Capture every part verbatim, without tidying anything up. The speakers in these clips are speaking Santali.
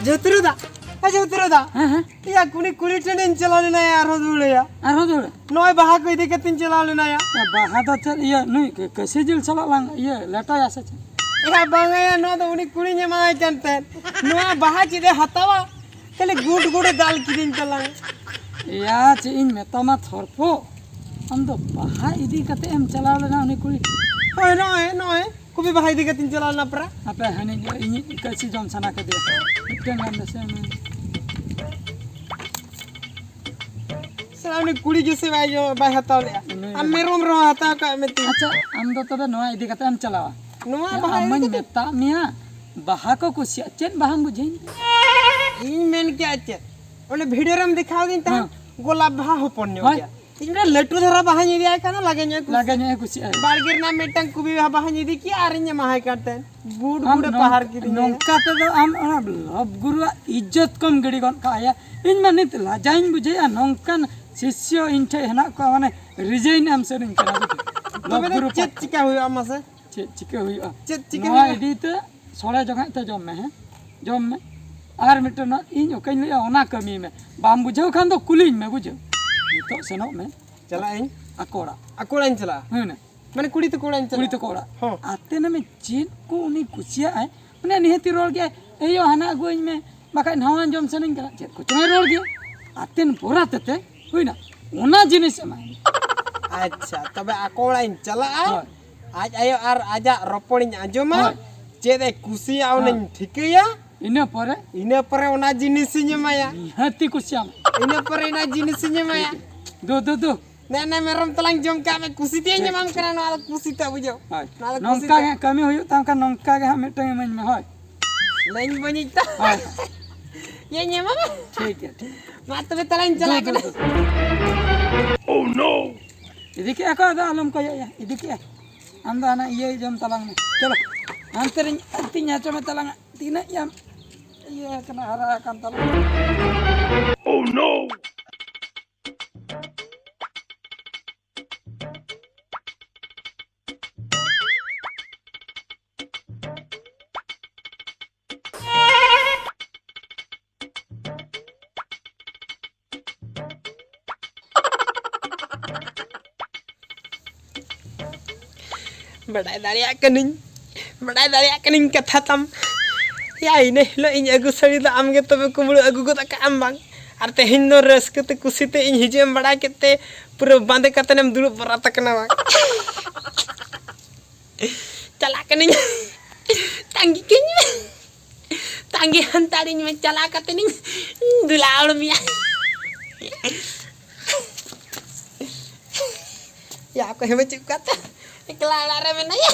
ᱡᱳᱛᱨᱩ ᱫᱟ, ᱮ ᱡᱳᱛᱨᱩ ᱫᱟ᱾ ᱦᱮᱸ, ᱦᱮᱸ᱾ ᱤᱭᱟ, ᱩᱱᱤ ᱠᱩᱲᱤ ᱴᱷᱮᱱᱤᱧ ᱪᱟᱞᱟᱣ ᱞᱮᱱᱟ, ᱟᱨᱦᱚᱸ ᱫᱩᱲᱟᱹᱭᱟ᱾ ᱟᱨᱦᱚᱸ ᱫᱩᱲᱟᱹ? ᱱᱚᱜᱼᱚᱭ ᱵᱟᱦᱟ ᱠᱚ ᱤᱫᱤ ᱠᱟᱛᱮᱧ ᱪᱟᱞᱟᱣ ᱞᱮᱱᱟᱭᱟ᱾ ᱮ, ᱵᱟᱦᱟ ᱫᱚ ᱪᱮᱫ ᱤᱭᱟᱹ, ᱱᱩᱭ ᱠᱟᱹᱥᱤ ᱡᱤᱞ ᱥᱟᱞᱟᱜ ᱞᱟᱝ ᱤᱭᱟᱹ ᱞᱮᱴᱚᱭᱟ ᱥᱮ ᱪᱮᱫ? ᱮᱭᱟ, ᱵᱟᱝᱟ ᱭᱟ, ᱱᱚᱣᱟ ᱫᱚ ᱩᱱᱤ ᱠᱩᱲᱤᱧ ᱮᱢᱟᱭ ᱠᱟᱱ ᱛᱟᱦᱮᱸᱫ᱾ ᱱᱚᱣᱟ ᱵᱟᱦᱟ ᱪᱮᱫ ᱮ ᱦᱟᱛᱟᱣᱟ? ᱠᱷᱟᱹᱞᱤ ᱜᱩᱰ ᱜᱩᱰ ᱮ ᱫᱟᱞ ᱠᱤᱫᱤᱧ ᱛᱟᱞᱟᱝ᱾ ᱮᱭᱟ, ᱪᱮᱫ ᱤᱧ ᱢᱮᱛᱟᱢᱟ ᱛᱷᱚᱨᱯᱚ, ᱟᱢ ᱫᱚ ᱵᱟᱦᱟ ᱤᱫᱤ ᱠᱟᱛᱮ ᱮᱢ ᱪᱟᱞᱟᱣ ᱞᱮᱱᱟ ᱩᱱᱤ ᱠᱩᱲᱤ? ᱦᱳᱭ, ᱱᱚᱜᱼᱚᱭ, ᱱᱚᱜᱼᱚᱭ᱾ ᱠᱚᱯᱤ ᱵᱟᱦᱟ ᱤᱫᱤ ᱠᱟᱛᱮᱧ ᱪᱟᱞᱟᱣ ᱞᱮᱱᱟ ᱯᱨᱟ᱾ ᱟᱯᱮ ᱦᱟᱹᱱᱤ ᱫᱚ ᱤᱧᱤᱡ ᱠᱟᱹᱥᱤ ᱡᱚᱢ ᱥᱟᱱᱟ ᱠᱮᱫᱮᱭᱟ᱾ ᱢᱤᱫᱴᱮᱱ ᱜᱟᱱ ᱫᱮᱥᱮ ᱮᱢᱟᱹᱧ᱾ ᱥᱟᱞᱟ ᱩᱱᱤ ᱠᱩᱲᱤ ᱜᱮᱥᱮ ᱵᱟᱭ ᱡᱚ-, ᱵᱟᱭ ᱦᱟᱛᱟᱣ ᱞᱮᱜᱼᱟ᱾ ᱩᱱᱤ ᱟᱢ ᱢᱮᱨᱚᱢ ᱨᱮᱦᱚᱸ ᱦᱟᱛᱟᱣ ᱠᱟᱜ ᱢᱮ ᱛᱤᱧ᱾ ᱟᱪᱪᱷᱟ, ᱟᱢ ᱫᱚ ᱛᱚᱵᱮ ᱱᱚᱣᱟ ᱤᱫᱤ ᱠᱟᱛᱮ ᱮᱢ ᱪᱟᱞᱟᱣᱟ? ᱱᱚᱣᱟ ᱮ, ᱵᱟᱦᱟ ᱟᱢ ᱤᱫᱤ ᱢᱟᱧ ᱠᱟᱛᱮ? ᱢᱮᱛᱟᱜ ᱢᱮᱭᱟ, ᱵᱟᱦᱟ ᱠᱚ ᱠᱩᱥᱤᱭᱟᱜ, ᱪᱮᱫ ᱵᱟᱦᱟᱢ ᱵᱩᱡᱷᱟᱹᱣᱤᱧ? ᱤᱧ ᱢᱮᱱ ᱠᱮᱜᱼᱟ ᱪᱮᱫ? ᱚᱱᱮ ᱵᱷᱤᱰᱤᱭᱳ ᱨᱮᱢ ᱫᱮᱠᱷᱟᱣ ᱫᱤᱧ ᱛᱟᱦᱮᱸᱫ, ᱦᱮᱸ᱾ ᱜᱳᱞᱟᱯ ᱵᱟᱦᱟ ᱦᱚᱯᱚᱱ ᱧᱚᱜ ᱦᱳᱭ᱾ ᱜᱮᱭᱟ᱾ ᱤᱧ ᱫᱚ ᱞᱟᱹᱴᱩ ᱫᱷᱟᱨᱟ ᱵᱟᱦᱟᱧ ᱤᱫᱤᱭᱟᱭ ᱠᱷᱟᱱ ᱫᱚ ᱞᱟᱜᱮ ᱧᱚᱜ ᱮ ᱠᱩᱥᱤᱜᱼᱟ᱾ ᱞᱟᱜᱮ ᱧᱚᱜ ᱮ ᱠᱩᱥᱤᱜᱼᱟ᱾ ᱵᱟᱲᱜᱮ ᱨᱮᱱᱟᱜ ᱢᱤᱫᱴᱟᱝ ᱠᱩᱵᱤ ᱵᱟᱦᱟ ᱵᱟᱦᱟᱧ ᱤᱫᱤ ᱠᱮᱜᱼᱟ ᱟᱨᱤᱧ ᱮᱢᱟᱦᱟᱭ ᱠᱟᱱ ᱛᱟᱦᱮᱸᱫ᱾ ᱜᱩᱰ ᱟᱢ ᱜᱩᱰ ᱮ ᱱᱚᱝ-, ᱯᱟᱦᱟᱨ ᱠᱤᱫᱤᱧᱟ᱾ ᱱᱚᱝᱠᱟ ᱛᱮᱫᱚ ᱟᱢ ᱚᱱᱟ ᱞᱚᱵ ᱜᱩᱨᱩᱣᱟᱜ ᱤᱡᱽᱡᱚᱛ ᱠᱚᱢ ᱜᱤᱰᱤ ᱜᱚᱫ ᱠᱟᱜᱼᱟ᱾ ᱤᱧ ᱢᱟ ᱱᱤᱛ ᱞᱟᱡᱟᱣᱤᱧ ᱵᱩᱡᱷᱟᱹᱣᱮᱫᱼᱟ, ᱱᱚᱝᱠᱟᱱ ᱥᱤᱥᱭᱚ ᱤᱧ ᱴᱷᱮᱡ ᱦᱮᱱᱟᱜ ᱠᱚᱣᱟ, ᱢᱟᱱᱮ ᱨᱤᱡᱟᱭᱤᱱ ᱮᱢ ᱥᱟᱹᱨᱤᱧ ᱠᱟᱱᱟ ᱵᱩᱡᱷᱟᱹᱣ᱾ ᱞᱚᱵ ᱛᱚᱵᱮ ᱫᱚ ᱜᱩᱨᱩ ᱪᱮᱫ ᱯᱟᱦᱴᱟ᱾ ᱪᱤᱠᱟ ᱦᱩᱭᱩᱜᱼᱟ ᱢᱟᱥᱮ? ᱪᱮᱫ ᱪᱤᱠᱟᱹ ᱦᱩᱭᱩᱜᱼᱟ? ᱪᱮᱫ ᱪᱤᱠᱟᱹ ᱱᱚᱣᱟ ᱦᱩᱭᱩᱜᱼᱟ? ᱤᱫᱤ ᱛᱮ ᱥᱚᱲᱮ ᱡᱚᱝᱟᱜ ᱛᱮ ᱡᱚᱢ ᱢᱮ, ᱦᱮᱸ? ᱡᱚᱢ ᱢᱮ᱾ ᱟᱨ ᱢᱤᱫᱴᱮᱱ ᱱᱚᱣᱟ ᱤᱧ ᱚᱠᱟᱧ ᱞᱟᱹᱭᱟ, ᱚᱱᱟ ᱠᱟᱹᱢᱤ ᱢᱮ᱾ ᱵᱟᱢ ᱵᱩᱡᱷᱟᱹᱣ ᱠᱷᱟᱱ ᱫᱚ ᱠᱩᱞᱤᱧ ᱢᱮ, ᱵᱩᱡᱷᱟᱹᱣ? ᱱᱤᱛᱚᱜ ᱥᱮᱱᱚᱜ ᱢᱮ᱾ ᱪᱟᱞᱟᱜ ᱟᱹᱧ᱾ ᱟᱠᱚ ᱚᱲᱟᱜ᱾ ᱟᱠᱚ ᱚᱲᱟᱜ ᱤᱧ ᱪᱟᱞᱟᱜᱼᱟ᱾ ᱦᱮᱸ, ᱱᱮ᱾ ᱢᱟᱱᱮ ᱠᱩᱲᱤ ᱛᱟᱠᱚ ᱚᱲᱟᱜ ᱤᱧ ᱪᱟᱞᱟᱜᱼᱟ᱾ ᱠᱩᱲᱤ ᱛᱟᱠᱚ ᱚᱲᱟᱜ᱾ ᱦᱚᱸ᱾ ᱟᱛᱮ ᱱᱮ ᱢᱮ ᱪᱮᱫ ᱠᱚ ᱩᱱᱤ ᱠᱩᱥᱤᱭᱟᱜᱼᱟᱭ, ᱩᱱᱤ ᱱᱤᱦᱟᱹᱛᱤ ᱨᱚᱲ ᱜᱮᱭᱟᱭ, "ᱮᱭᱳ, ᱦᱟᱱᱟ ᱟᱹᱜᱩᱣᱟᱹᱧ ᱢᱮ, ᱵᱟᱠᱷᱟᱡ ᱱᱟᱣᱟ ᱡᱚᱢ ᱥᱟᱱᱟᱧ ᱠᱟᱱᱟ", ᱪᱮᱫ ᱠᱚᱪᱚᱝ ᱮ ᱨᱚᱲ ᱜᱮᱭᱟ᱾ ᱟᱛᱮᱱ ᱵᱚᱨᱟ ᱛᱮᱛᱮ ᱦᱩᱭᱱᱟ, ᱚᱱᱟ ᱡᱤᱱᱤᱥ ᱮᱢᱟᱭ ᱢᱮ᱾ ᱟᱪᱪᱷᱟ, ᱛᱚᱵᱮ ᱟᱠᱚ ᱚᱲᱟᱜ ᱤᱧ ᱪᱟᱞᱟᱜᱼᱟ, ᱦᱳᱭ᱾ ᱟᱡ ᱟᱭᱳ ᱟᱨ ᱟᱡᱟᱜ ᱨᱚᱯᱚᱲᱤᱧ ᱟᱸᱡᱚᱢᱟ, ᱦᱳᱭ᱾ ᱪᱮᱫ ᱮ ᱠᱩᱥᱤᱭᱟᱜᱼᱟ ᱦᱮᱸ᱾ ᱚᱱᱟᱧ ᱴᱷᱤᱠᱟᱹᱭᱟ᱾ ᱤᱱᱟᱹ ᱯᱚᱨᱮ? ᱤᱱᱟᱹ ᱯᱚᱨᱮ ᱚᱱᱟ ᱡᱤᱱᱤᱥᱤᱧ ᱮᱢᱟᱭᱟ᱾ ᱱᱤᱦᱟᱹᱛᱤ ᱠᱩᱥᱤᱭᱟᱢ᱾ ᱤᱱᱟᱹ ᱯᱚᱨᱮ ᱚᱱᱟ ᱡᱤᱱᱤᱥᱤᱧ ᱮᱢᱟᱭᱟ᱾ ᱫᱩ, ᱫᱩ, ᱫᱩ᱾ ᱱᱮ, ᱱᱮ, ᱢᱮᱨᱚᱢ ᱛᱟᱞᱟᱝ ᱡᱚᱢ ᱠᱟᱜ ᱢᱮ, ᱠᱩᱥᱤ ᱛᱮᱧ ᱴᱷᱤᱠ, ᱮᱢᱟᱢ ᱴᱷᱤᱠ᱾ ᱠᱟᱱᱟ, ᱱᱚᱣᱟ ᱫᱚ ᱠᱩᱥᱤ ᱛᱮ ᱵᱩᱡᱷᱟᱹᱣ᱾ ᱦᱳᱭ᱾ ᱱᱚᱣᱟ ᱫᱚ ᱠᱩᱥᱤ ᱱᱚᱝᱠᱟ ᱛᱮ᱾ ᱜᱮ ᱠᱟᱹᱢᱤ ᱦᱩᱭᱩᱜ ᱛᱟᱢ ᱠᱷᱟᱱ, ᱱᱚᱝᱠᱟ ᱜᱮ ᱦᱟᱸᱜ ᱢᱤᱫᱴᱟᱝ ᱤᱢᱟᱹᱧ ᱢᱮ, ᱦᱳᱭ᱾ ᱞᱟᱹᱭᱟᱹᱧ ᱵᱟᱹᱧ ᱤᱧ ᱛᱚ᱾ ᱦᱳᱭ᱾ ᱭᱟᱧ ᱮᱢᱟᱢᱟ᱾ ᱴᱷᱤᱠ ᱜᱮᱭᱟ, ᱴᱷᱤᱠ᱾ ᱢᱟ ᱛᱚᱵᱮ ᱛᱟᱞᱟᱧ ᱪᱟᱞᱟᱜ ᱫᱩ, ᱫᱩ, ᱠᱟᱱᱟ᱾ ᱫᱩ᱾ Oh no! ᱤᱫᱤ ᱠᱮᱜᱼᱟ ᱠᱚ, ᱟᱫᱚ ᱟᱞᱚᱢ ᱠᱚᱭᱚᱜ ᱭᱟ, ᱤᱫᱤ ᱠᱮᱜᱼᱟ᱾ ᱟᱢ ᱫᱚ ᱦᱟᱱᱟ ᱤᱭᱟᱹ ᱡᱚᱢ ᱛᱟᱞᱟᱝ ᱢᱮ᱾ ᱪᱚᱞᱚ, ᱦᱟᱱᱛᱮ ᱨᱤᱧ ᱟᱹᱛᱤᱧ ᱦᱚᱪᱚ ᱢᱮ ᱛᱟᱞᱟᱝᱟ᱾ ᱛᱤᱱᱟᱹᱜ ᱭᱟᱢ ᱤᱭᱟᱹ ᱠᱟᱱᱟ, ᱦᱟᱨᱟ ᱟᱠᱟᱱ ᱛᱟᱞᱟᱝᱟ᱾ Oh no! ᱵᱟᱰᱟᱭ ᱫᱟᱲᱮᱭᱟᱜ ᱠᱟᱹᱱᱟᱹᱧ, ᱵᱟᱰᱟᱭ ᱫᱟᱲᱮᱭᱟᱜ ᱠᱟᱹᱱᱟᱹᱧ ᱠᱟᱛᱷᱟ ᱛᱟᱢ᱾ ᱭᱟ, ᱤᱱᱟᱹ ᱦᱤᱞᱳᱜ ᱤᱧ ᱟᱹᱜᱩ ᱥᱟᱹᱲᱤ ᱫᱚ ᱟᱢ ᱜᱮ ᱛᱚᱵᱮ ᱠᱩᱢᱵᱽᱲᱩ ᱟᱹᱜᱩ ᱜᱚᱫ ᱟᱠᱟᱫ ᱟᱢ ᱵᱟᱝ? ᱟᱨ ᱛᱮᱦᱮᱧ ᱫᱚ ᱨᱟᱹᱥᱠᱟᱹ ᱛᱮ ᱠᱩᱥᱤ ᱛᱮ ᱤᱧ ᱦᱤᱡᱩᱜ ᱮᱢ ᱵᱟᱲᱟᱭ ᱠᱮᱫ ᱛᱮ ᱯᱩᱨᱟᱹ ᱵᱟᱸᱫᱮ ᱠᱟᱛᱮᱱ ᱮᱢ ᱫᱩᱲᱩᱵ ᱵᱚᱨᱟᱛ ᱟᱠᱟᱱᱟ ᱵᱟᱝ? ᱪᱟᱞᱟᱜ ᱠᱟᱹᱱᱟᱹᱧ, ᱛᱟᱺᱜᱤ ᱠᱟᱹᱧ ᱢᱮ, ᱛᱟᱺᱜᱤ ᱦᱟᱱᱛᱟᱲᱤᱧ ᱢᱮ, ᱪᱟᱞᱟᱣ ᱠᱟᱛᱮᱱᱤᱧ ᱫᱩᱞᱟᱹᱲ ᱢᱮᱭᱟ᱾ ᱭᱟ, ᱚᱠᱚᱭ ᱦᱚᱸ ᱵᱟᱹᱪᱩᱜ ᱠᱚᱣᱟ ᱛᱚ? ᱮᱠᱞᱟ ᱚᱲᱟᱜ ᱨᱮ ᱢᱮᱱᱟᱭᱟ᱾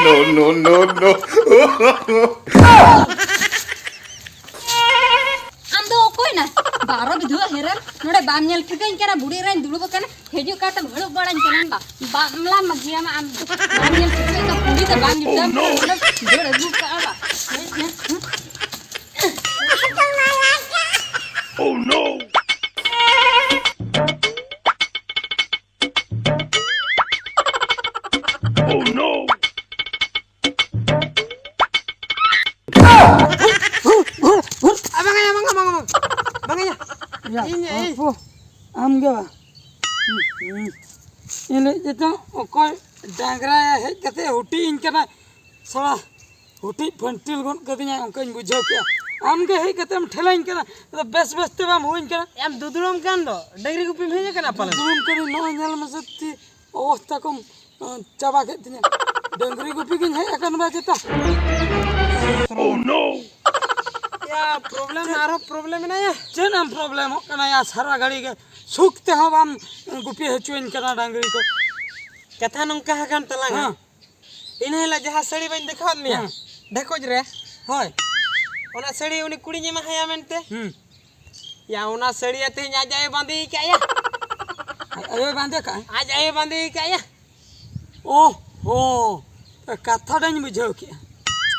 No, no, no, no. ᱟᱢ ᱫᱚ ᱚᱠᱚᱭ ᱱᱟ? ᱵᱟᱨᱚ ᱵᱤᱫᱷᱩᱣᱟᱹ ᱦᱮᱨᱮᱞ, ᱱᱚᱰᱮ ᱵᱟᱢ ᱧᱮᱞ ᱴᱷᱤᱠᱟᱹᱧ ᱠᱟᱱᱟ, ᱵᱩᱲᱤ ᱨᱮᱧ ᱫᱩᱲᱩᱵ ᱟᱠᱟᱱᱟ, ᱦᱤᱡᱩᱜ ᱠᱟᱛᱮᱢ ᱦᱟᱹᱲᱩᱵ ᱵᱟᱲᱟᱧ ᱠᱟᱱᱟ ᱵᱟ᱾ ᱵᱟᱢᱞᱟ ᱢᱟᱹᱜᱤᱭᱟᱢᱟ ᱟᱢ ᱫᱚ᱾ ᱵᱟᱢ ᱧᱮᱞ ᱴᱷᱤᱠᱟᱹᱭ ᱠᱟᱱᱟ, ᱠᱩᱲᱤ ᱫᱚ ᱵᱟᱝ ᱡᱩᱛᱟᱹ, ᱱᱚᱰᱮ ᱫᱟᱹᱲ ᱟᱹᱜᱩ ᱠᱟᱜᱼᱟ ᱵᱟ᱾ Oh no! Oh no! ᱵᱟᱝᱟᱭᱟ, ᱵᱟᱝᱟ, ᱵᱟᱝᱟ, ᱵᱟᱝᱟ᱾ ᱵᱟᱝᱟᱭᱟ᱾ ᱭᱟ, ᱤᱧ, ᱤᱧ᱾ ᱟᱯᱚ, ᱟᱢ ᱜᱮ ᱵᱟ? ᱦᱩᱸ, ᱦᱩᱸ᱾ ᱤᱧ ᱞᱟᱹᱭ ᱡᱮᱛᱚ ᱚᱠᱚᱭ ᱰᱟᱝᱨᱟ ᱦᱮᱡ ᱠᱟᱛᱮ ᱦᱩᱴᱤᱡ ᱤᱧ ᱠᱟᱱᱟ, ᱥᱟᱞᱟ ᱦᱩᱴᱤᱡ ᱯᱷᱟᱹᱱᱴᱤᱞ ᱜᱚᱫ ᱠᱟᱹᱫᱤᱧᱟ, ᱚᱱᱠᱟᱧ ᱵᱩᱡᱷᱟᱹᱣ ᱠᱮᱜᱼᱟ᱾ ᱟᱢ ᱜᱮ ᱦᱮᱡ ᱠᱟᱛᱮᱢ ᱴᱷᱮᱞᱟᱧ ᱠᱟᱱᱟ, ᱟᱫᱚ ᱵᱮᱥ ᱵᱮᱥ ᱛᱮ ᱵᱟᱢ ᱦᱩᱭᱧ ᱠᱟᱱᱟ᱾ ᱟᱢ ᱫᱩᱫᱲᱩᱢ ᱠᱟᱱ ᱫᱚ, ᱰᱟᱹᱝᱨᱤ ᱜᱩᱯᱤᱢ ᱦᱮᱡ ᱟᱠᱟᱱᱟ ᱯᱟᱞᱮ? ᱫᱩᱫᱲᱩᱢ ᱠᱟᱹᱱᱟᱹᱧ, ᱱᱚᱜᱼᱚᱭ ᱧᱮᱞ ᱢᱮᱥᱮ ᱛᱤ ᱚᱵᱚᱥᱛᱟ ᱠᱚᱢ ᱪᱟᱵᱟ ᱠᱮᱫ ᱛᱤᱧᱟ᱾ ᱰᱟᱹᱝᱨᱤ ᱜᱩᱯᱤ ᱜᱤᱧ ᱦᱮᱡ ᱟᱠᱟᱱ ᱵᱟ ᱪᱮᱛᱟ? Oh no! ᱭᱟ, ᱯᱨᱚᱵᱞᱮᱢ ᱟᱨᱦᱚᱸ ᱯᱨᱚᱵᱞᱮᱢ ᱢᱮᱱᱟᱭᱟ᱾ ᱪᱮᱫ ᱮᱢ ᱯᱨᱚᱵᱞᱮᱢᱚᱜ ᱠᱟᱱᱟ ᱭᱟ? ᱥᱟᱨᱟ ᱜᱷᱟᱹᱲᱤ ᱜᱮ ᱥᱩᱠ ᱛᱮᱦᱚᱸ ᱵᱟᱢ ᱜᱩᱯᱤ ᱦᱚᱪᱚᱧ ᱠᱟᱱᱟ ᱰᱟᱹᱝᱨᱤ ᱠᱚ᱾ ᱠᱟᱛᱷᱟ ᱱᱚᱝᱠᱟ ᱟᱠᱟᱱ ᱛᱟᱞᱟᱝᱟ᱾ ᱦᱮᱸ᱾ ᱤᱱᱟᱹ ᱦᱤᱞᱳᱜ ᱡᱟᱦᱟᱸ ᱥᱟᱹᱲᱤ ᱵᱟᱹᱧ ᱫᱮᱠᱷᱟᱣᱟᱫ ᱢᱮᱭᱟ, ᱦᱮᱸ᱾ ᱰᱷᱮᱠᱚᱡ ᱨᱮ, ᱦᱳᱭ᱾ ᱚᱱᱟ ᱥᱟᱹᱲᱤ ᱩᱱᱤ ᱠᱩᱲᱤᱧ ᱮᱢᱟᱦᱟᱭᱟ ᱢᱮᱱᱛᱮ᱾ ᱦᱩᱸ᱾ ᱭᱟ, ᱚᱱᱟ ᱥᱟᱹᱲᱤ ᱛᱮᱦᱮᱧ ᱟᱡ ᱟᱭᱳ ᱵᱟᱸᱫᱮ ᱟᱠᱟᱫ ᱭᱟ᱾ ᱟᱡ ᱟᱭᱳᱭ ᱵᱟᱸᱫᱮ ᱠᱟᱜᱼᱟ? ᱟᱡ ᱟᱭᱳ ᱵᱟᱸᱫᱮ ᱟᱠᱟᱫ ᱭᱟ᱾ ᱳ ᱦᱳ, ᱠᱟᱛᱷᱟ ᱫᱚᱧ ᱵᱩᱡᱷᱟᱹᱣ ᱠᱮᱜᱼᱟ᱾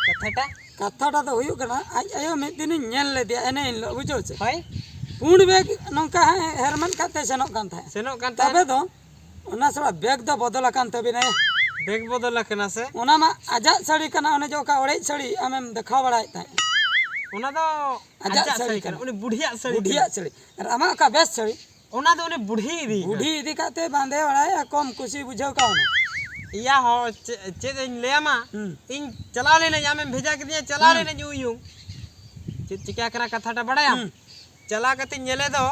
ᱠᱟᱛᱷᱟᱴᱟ? ᱠᱟᱛᱷᱟᱴᱟ ᱫᱚ ᱦᱩᱭᱩᱜ ᱠᱟᱱᱟ, ᱟᱡ ᱟᱭᱳ ᱢᱤᱫ ᱫᱤᱱᱤᱧ ᱧᱮᱞ ᱞᱮᱫᱮᱭᱟ ᱮᱱᱮ ᱦᱤᱞᱳᱜ, ᱵᱩᱡᱷᱟᱹᱣ ᱪᱮ? ᱦᱳᱭ᱾ ᱯᱩᱸᱰ ᱵᱮᱜᱽ ᱱᱚᱝᱠᱟ ᱦᱮᱨᱢᱮᱫ ᱠᱟᱛᱮ ᱥᱮᱱᱚᱜ ᱠᱟᱱ ᱛᱟᱦᱮᱸᱫ᱾ ᱥᱮᱱᱚᱜ ᱠᱟᱱ ᱛᱚᱵᱮ ᱛᱟᱦᱮᱸᱫ᱾ ᱫᱚ ᱚᱱᱟ ᱥᱟᱞᱟ ᱵᱮᱜᱽ ᱫᱚ ᱵᱚᱫᱚᱞ ᱟᱠᱟᱱ ᱛᱟᱹᱵᱤᱱᱟ ᱭᱟ᱾ ᱵᱮᱜᱽ ᱵᱚᱫᱚᱞ ᱟᱠᱟᱱᱟ ᱥᱮ? ᱚᱱᱟ ᱢᱟ ᱟᱡᱟᱜ ᱥᱟᱹᱲᱤ ᱠᱟᱱᱟ, ᱚᱱᱮ ᱡᱮ ᱚᱠᱟ ᱚᱲᱮᱡ ᱥᱟᱹᱲᱤ ᱟᱢᱮᱢ ᱫᱮᱠᱷᱟᱣ ᱵᱟᱲᱟᱭᱮᱫ ᱛᱟᱦᱮᱸᱫ᱾ ᱚᱱᱟ ᱫᱚ ᱟᱡᱟᱜ ᱟᱡᱟᱜ ᱥᱟᱹᱲᱤ ᱥᱟᱹᱲᱤ ᱠᱟᱱᱟ᱾ ᱠᱟᱱᱟ᱾ ᱩᱱᱤ ᱵᱩᱰᱷᱤᱭᱟᱜ ᱥᱟᱹᱲᱤ ᱵᱩᱰᱷᱤᱭᱟᱜ ᱠᱟᱱᱟ᱾ ᱥᱟᱹᱲᱤ᱾ ᱟᱨ ᱟᱢᱟᱜ ᱚᱠᱟ ᱵᱮᱥ ᱥᱟᱹᱲᱤ? ᱚᱱᱟ ᱫᱚ ᱩᱱᱤ ᱵᱩᱰᱷᱤ ᱤᱫᱤ ᱠᱟᱱᱟ᱾ ᱵᱩᱰᱷᱤ ᱤᱫᱤ ᱠᱟᱛᱮ ᱵᱟᱸᱫᱮ ᱵᱟᱲᱟᱭᱟ, ᱠᱚᱢ ᱠᱩᱥᱤ ᱵᱩᱡᱷᱟᱹᱣ ᱠᱟᱣᱱᱟ᱾ ᱤᱭᱟ ᱦᱚᱸ, ᱪᱮᱫ, ᱪᱮᱫ ᱤᱧ ᱞᱟᱹᱭᱟᱢᱟ? ᱦᱩᱸ᱾ ᱤᱧ ᱪᱟᱞᱟᱣ ᱞᱮᱱᱟᱹᱧ, ᱟᱢᱮᱢ ᱵᱷᱮᱡᱟ ᱠᱤᱫᱤᱧᱟ, ᱪᱟᱞᱟᱣ ᱦᱩᱸ᱾ ᱞᱮᱱᱟᱹᱧ ᱩᱭᱩᱝ᱾ ᱪᱮᱫ ᱪᱤᱠᱟ ᱠᱟᱱᱟ ᱠᱟᱛᱷᱟᱴᱟ ᱵᱟᱲᱟᱭᱟᱢ? ᱦᱩᱸ᱾ ᱪᱟᱞᱟᱣ ᱠᱟᱛᱮ ᱧᱮᱞᱮ ᱫᱚ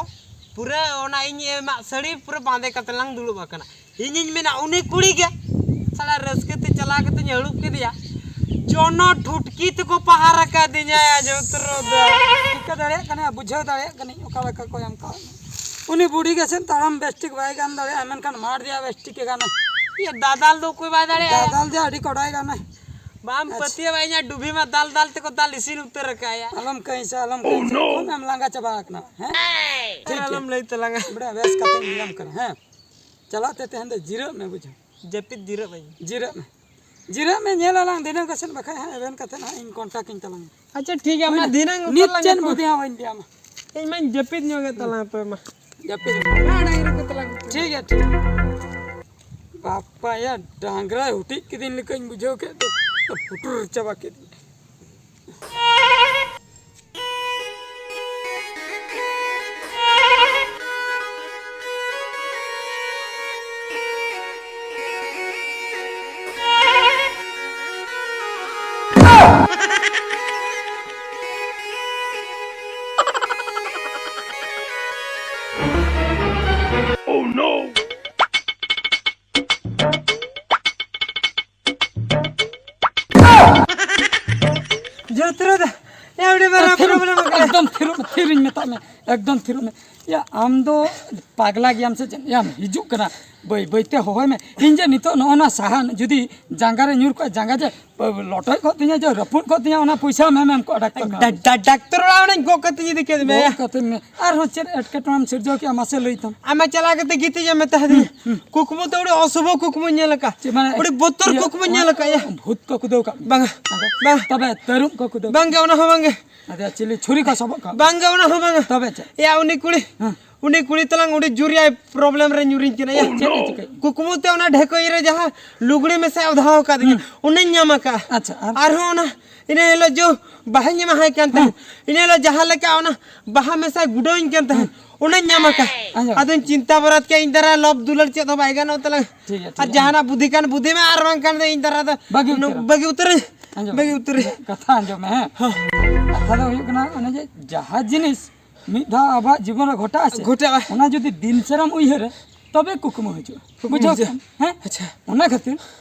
ᱯᱩᱨᱟᱹ ᱚᱱᱟ ᱤᱧ ᱮᱢᱟᱜ ᱥᱟᱹᱲᱤ ᱯᱩᱨᱟᱹ ᱵᱟᱸᱫᱮ ᱠᱟᱛᱮ ᱞᱟᱝ ᱫᱩᱲᱩᱵ ᱟᱠᱟᱱᱟ᱾ ᱤᱧᱤᱧ ᱢᱮᱱᱟ ᱩᱱᱤ ᱠᱩᱲᱤ ᱜᱮ᱾ ᱥᱟᱞᱟ ᱨᱟᱹᱥᱠᱟᱹ ᱛᱮ ᱪᱟᱞᱟᱣ ᱠᱟᱛᱮᱧ ᱦᱟᱹᱲᱩᱵ ᱠᱮᱫᱮᱭᱟ᱾ ᱡᱚᱱᱚ ᱴᱷᱩᱴᱠᱤ ᱛᱮᱠᱚ ᱯᱟᱦᱟᱨ ᱟᱠᱟᱫᱤᱧᱟ ᱭᱟ ᱡᱚᱛᱨᱚ ᱫᱚ᱾ ᱴᱷᱤᱠᱟᱹ ᱫᱟᱲᱮᱭᱟᱜ ᱠᱟᱱᱟ, ᱵᱩᱡᱷᱟᱹᱣ ᱫᱟᱲᱮᱭᱟᱜ ᱠᱟᱹᱱᱟᱹᱧ ᱚᱠᱟ ᱞᱮᱠᱟ ᱠᱚ ᱮᱢ ᱠᱟᱣᱫᱤᱧᱟ᱾ ᱩᱱᱤ ᱵᱩᱲᱦᱤ ᱜᱮ ᱥᱮᱱ ᱛᱟᱲᱟᱢ ᱵᱮᱥ ᱴᱷᱤᱠ ᱵᱟᱭ ᱜᱟᱱ ᱫᱟᱲᱮᱭᱟᱜᱼᱟ, ᱢᱮᱱᱠᱷᱟᱱ ᱢᱟᱨ ᱨᱮᱭᱟᱜ ᱵᱮᱥ ᱴᱷᱤᱠ ᱮ ᱜᱟᱱᱟ᱾ ᱤᱭᱟᱹ ᱫᱟᱫᱟᱞ ᱫᱚ ᱚᱠᱚᱭ ᱵᱟᱭ ᱫᱟᱲᱮᱭᱟᱜᱼᱟ? ᱫᱟᱫᱟᱞ ᱫᱚ ᱟᱹᱰᱤ ᱠᱚᱰᱟᱭ ᱜᱟᱱᱟ᱾ ᱵᱟᱢ ᱟᱪᱪᱷᱟ᱾ ᱯᱟᱹᱛᱭᱟᱹᱣᱟ, ᱤᱧᱟᱜ ᱰᱩᱵᱷᱤ ᱢᱟ ᱫᱟᱞ ᱫᱟᱞ ᱛᱮᱠᱚ ᱫᱟᱞ ᱤᱥᱤᱱ ᱩᱛᱟᱹᱨ ᱟᱠᱟᱫᱼᱟ᱾ ᱟᱞᱚᱢ ᱠᱟᱹᱭᱥᱟ, ᱟᱞᱚᱢ ᱠᱟᱹᱭᱥᱟ᱾ ᱠᱷᱩᱵ ᱮᱢ ᱞᱟᱸᱜᱟ ᱪᱟᱵᱟ ᱟᱠᱟᱱᱟ, ᱦᱮᱸ? ᱴᱷᱤᱠ ᱟᱨ ᱜᱮᱭᱟ᱾ ᱟᱞᱚᱢ ᱞᱟᱹᱭ ᱛᱟᱞᱟᱝᱟ᱾ ᱵᱮᱲᱟ ᱵᱮᱥ ᱠᱟᱛᱮᱧ ᱞᱟᱹᱭᱟᱢ ᱠᱟᱱᱟ, ᱦᱮᱸ? ᱪᱟᱞᱟᱜ ᱛᱮ ᱛᱮᱦᱮᱧ ᱫᱚ ᱡᱤᱨᱟᱹᱜ ᱢᱮ, ᱵᱩᱡᱷᱟᱹᱣ᱾ ᱡᱟᱹᱯᱤᱫ ᱡᱤᱨᱟᱹᱜ ᱢᱮ᱾ ᱡᱤᱨᱟᱹᱜ ᱢᱮ᱾ ᱡᱤᱨᱟᱹᱜ ᱢᱮ, ᱧᱮᱞ ᱟᱞᱟᱝ ᱫᱷᱤᱱᱟᱹᱝ ᱠᱚ ᱥᱮᱫ, ᱵᱟᱠᱷᱟᱡ ᱦᱟᱸᱜ ᱮᱵᱷᱮᱱ ᱠᱟᱛᱮ ᱦᱟᱸᱜ ᱤᱧ ᱠᱚᱱᱴᱟᱠᱴ ᱤᱧ ᱛᱟᱞᱟᱝᱟ᱾ ᱟᱪᱪᱷᱟ, ᱴᱷᱤᱠ ᱜᱮᱭᱟ, ᱢᱟ ᱦᱩᱭᱱᱟ᱾ ᱫᱷᱤᱱᱟᱹᱝ ᱱᱤᱛ ᱩᱛᱟᱹᱨ ᱞᱟᱝ ᱪᱮᱫ ᱧᱟᱯᱟᱢᱟ᱾ ᱵᱩᱫᱷᱤ ᱦᱚᱸ ᱵᱟᱹᱧ ᱞᱟᱹᱭᱟᱢᱟ᱾ ᱤᱧ ᱢᱟᱧ ᱡᱟᱹᱯᱤᱫ ᱧᱚᱜ ᱮᱫ ᱛᱟᱞᱟᱝ ᱛᱚᱵᱮ ᱢᱟ᱾ ᱡᱟᱹᱯᱤᱫ᱾ ᱢᱟ, ᱰᱟᱝᱨᱤ ᱠᱚ ᱛᱟᱞᱟᱝ᱾ ᱴᱷᱤᱠ ᱜᱮᱭᱟ, ᱴᱷᱤᱠ ᱜᱮᱭᱟ᱾ ᱵᱟᱯᱟᱭᱟ, ᱰᱟᱝᱨᱟᱭ ᱦᱩᱴᱤᱡ ᱠᱤᱫᱤᱧ ᱞᱮᱠᱟᱧ ᱵᱩᱡᱷᱟᱹᱣ ᱠᱮᱫ ᱫᱚ, ᱯᱩᱴᱩᱨ ᱪᱟᱵᱟ ᱠᱮᱫᱤᱧ᱾ Oh no! ᱡᱚᱛᱨᱟ ᱫᱚ, ᱮ, ᱟᱹᱰᱤ ᱢᱟᱨᱟᱝ ᱛᱷᱤᱨᱚᱜ ᱢᱮ, problem ᱟᱠᱟᱱᱟ᱾ ᱮᱠᱫᱚᱢ ᱛᱷᱤᱨᱚᱜ ᱢᱮ, ᱛᱷᱤᱨᱤᱧ ᱢᱮᱛᱟᱜ ᱢᱮ, ᱮᱠᱫᱚᱢ ᱛᱷᱤᱨᱚᱜ ᱢᱮ᱾ ᱭᱟ, ᱟᱢ ᱫᱚ ᱯᱟᱜᱽᱞᱟ ᱜᱮᱭᱟᱢ ᱥᱮ ᱪᱮᱫ? ᱭᱟᱢ ᱦᱤᱡᱩᱜ ᱠᱟᱱᱟ, ᱵᱟᱹᱭ ᱵᱟᱹᱭ ᱛᱮ ᱦᱚᱦᱚᱭ ᱢᱮ᱾ ᱤᱧ ᱡᱮ ᱱᱤᱛᱚᱜ ᱱᱚᱜᱼᱚ ᱱᱟ ᱥᱟᱦᱟᱱ ᱡᱩᱫᱤ ᱡᱟᱸᱜᱟ ᱨᱮ ᱧᱩᱨ ᱠᱚᱜᱼᱟ, ᱡᱟᱸᱜᱟ ᱡᱮ ᱞᱚᱴᱚᱡ ᱠᱚᱜ ᱛᱤᱧᱟ, ᱡᱮ ᱨᱟᱹᱯᱩᱫ ᱠᱚᱜ ᱛᱤᱧᱟ, ᱚᱱᱟ ᱯᱚᱭᱥᱟ ᱟᱢᱮᱢ ᱮᱢ ᱠᱚᱜᱼᱟ ᱰᱟᱠᱛᱟᱨ ᱠᱚ᱾ ᱰᱟ-, ᱰᱟ-, ᱰᱟᱠᱛᱟᱨ ᱚᱲᱟᱜ ᱚᱱᱟᱧ ᱜᱚᱜ ᱠᱟᱛᱮᱧ ᱤᱫᱤ ᱠᱮᱫ ᱢᱮᱭᱟ᱾ ᱜᱚᱜ ᱠᱟᱛᱮ ᱢᱮ᱾ ᱟᱨᱦᱚᱸ ᱪᱮᱫ ᱮᱴᱠᱮᱴᱚᱬᱮᱢ ᱥᱤᱨᱡᱟᱹᱣ ᱠᱮᱜᱼᱟ, ᱢᱟᱥᱮ ᱞᱟᱹᱭ ᱛᱟᱢ᱾ ᱟᱢ ᱪᱟᱞᱟᱣ ᱠᱟᱛᱮ ᱜᱤᱛᱤᱡ ᱮᱢ ᱢᱮᱛᱟ ᱫᱤᱧᱟ᱾ ᱦᱩᱸ, ᱦᱩᱸ᱾ ᱠᱩᱠᱢᱩ ᱛᱮ ᱟᱹᱰᱤ ᱚᱥᱩᱵᱷ ᱠᱩᱠᱢᱩᱧ ᱧᱮᱞ ᱟᱠᱟᱫ᱾ ᱪᱮᱫ ᱢᱟᱱᱮ? ᱟᱹᱰᱤ ᱵᱚᱛᱚᱨ ᱤᱭᱟᱹ, ᱠᱩᱠᱢᱩᱧ ᱧᱮᱞ ᱟᱠᱟᱫ, ᱭᱟ᱾ ᱵᱷᱩᱛ ᱠᱚ ᱠᱩᱫᱟᱹᱣ ᱠᱟᱜ ᱢᱮ᱾ ᱵᱟᱝᱟ, ᱟᱫᱚ ᱵᱟᱝᱟ᱾ ᱛᱚᱵᱮ ᱛᱟᱹᱨᱩᱵ ᱠᱚ ᱠᱩᱫᱟᱹᱣ ᱵᱟᱝᱜᱮ, ᱚᱱᱟ ᱦᱚᱸ ᱵᱟᱝᱜᱮ᱾ ᱟᱫᱚ ᱪᱤᱞᱤ ᱪᱷᱩᱨᱤ ᱠᱚ ᱥᱚᱵᱚᱜ ᱠᱟᱜ ᱢᱮ? ᱵᱟᱝᱜᱮ, ᱚᱱᱟ ᱦᱚᱸ ᱵᱟᱝᱟ᱾ ᱛᱚᱵᱮ ᱪᱮᱫ? ᱭᱟ, ᱩᱱᱤ ᱠᱩᱲᱤ, ᱦᱮᱸ᱾ ᱩᱱᱤ ᱠᱩᱲᱤ ᱛᱟᱞᱟᱝ ᱟᱹᱰᱤ ᱡᱳᱨ ᱭᱟᱭ problem ᱨᱮ ᱧᱩᱨᱤᱧ ᱠᱟᱱᱟ, ᱭᱟ᱾ ᱪᱮᱫ ᱮ ᱪᱤᱠᱟᱹᱭ? ᱠᱩᱠᱢᱩ ᱛᱮ ᱚᱱᱟ ᱰᱷᱮᱠᱚᱡ ᱨᱮ ᱡᱟᱦᱟᱸ ᱞᱩᱜᱽᱲᱤ ᱢᱮᱥᱟ ᱚᱫᱷᱟᱣ ᱟᱠᱟᱫᱤᱧᱟ, ᱦᱩᱸ᱾ ᱚᱱᱟᱧ ᱧᱟᱢ ᱟᱠᱟᱫᱼᱟ᱾ ᱟᱪᱪᱷᱟ, ᱟᱨ? ᱟᱨᱦᱚᱸ ᱚᱱᱟ ᱤᱱᱟᱹ ᱦᱤᱞᱳᱜ ᱡᱚ ᱵᱟᱦᱟᱧ ᱮᱢᱟᱦᱟᱭ ᱠᱟᱱ ᱛᱟᱦᱮᱸᱫ᱾ ᱤᱱᱟᱹ ᱦᱤᱞᱳᱜ ᱡᱟᱦᱟᱸ ᱞᱮᱠᱟ ᱚᱱᱟ ᱵᱟᱦᱟ ᱢᱮᱥᱟ ᱜᱩᱰᱟᱹᱣᱤᱧ ᱠᱟᱱ ᱛᱟᱦᱮᱸᱫ, ᱚᱱᱟᱧ ᱧᱟᱢ ᱟᱠᱟᱫ᱾ ᱟᱸᱡᱚᱢ᱾ ᱟᱫᱚᱧ ᱪᱤᱱᱛᱟ ᱵᱟᱨᱟᱛ ᱠᱮᱫᱟ, ᱤᱧ ᱫᱟᱨᱟ ᱞᱚᱵ ᱫᱩᱞᱟᱹᱲ ᱪᱮᱫ ᱦᱚᱸ ᱵᱟᱭ ᱜᱟᱱᱚᱜ ᱛᱟᱞᱟᱝ᱾ ᱴᱷᱤᱠ ᱜᱮᱭᱟ, ᱴᱷᱤᱠ ᱟᱨ ᱜᱮᱭᱟ᱾ ᱡᱟᱦᱟᱱᱟᱜ ᱵᱩᱫᱷᱤ ᱠᱟᱱ ᱵᱩᱫᱷᱤ ᱢᱮ, ᱟᱨ ᱵᱟᱝᱠᱷᱟᱱ ᱫᱚ ᱤᱧ ᱫᱟᱨᱟ ᱫᱚ ᱵᱟᱹᱜᱤ ᱩᱛᱟᱹᱨ᱾ ᱵᱟᱹᱜᱤ ᱩᱛᱟᱹᱨᱟᱹᱧ᱾ ᱟᱸᱡᱚᱢ᱾ ᱵᱟᱹᱜᱤ ᱩᱛᱟᱹᱨᱟᱹᱧ᱾ ᱠᱟᱛᱷᱟ ᱟᱸᱡᱚᱢ ᱢᱮ, ᱦᱮᱸ᱾ ᱦᱮᱸ᱾ ᱠᱟᱛᱷᱟ ᱫᱚ ᱦᱩᱭᱩᱜ ᱠᱟᱱᱟ, ᱚᱱᱮ ᱡᱮ ᱡᱟᱦᱟᱸ ᱡᱤᱱᱤᱥ ᱢᱤᱫ ᱫᱷᱟᱣ ᱟᱵᱚᱣᱟᱜ ᱡᱤᱵᱚᱱ ᱨᱮ ᱜᱷᱚᱴᱟᱜᱼᱟ ᱥᱮ, ᱜᱷᱚᱴᱟᱜᱼᱟ᱾ ᱚᱱᱟ ᱡᱩᱫᱤ ᱫᱤᱱ ᱥᱟᱨᱟᱢ ᱩᱭᱦᱟᱹᱨᱟ, ᱛᱚᱵᱮ ᱠᱩᱠᱢᱩ ᱦᱤᱡᱩᱜᱼᱟ᱾ ᱠᱩᱠᱢᱩ ᱵᱩᱡᱷᱟᱹᱣ ᱦᱤᱡᱩᱜᱼᱟ᱾ ᱠᱮᱫᱟᱢ? ᱦᱮᱸ? ᱟᱪᱪᱷᱟ᱾ ᱚᱱᱟ ᱠᱷᱟᱹᱛᱤᱨ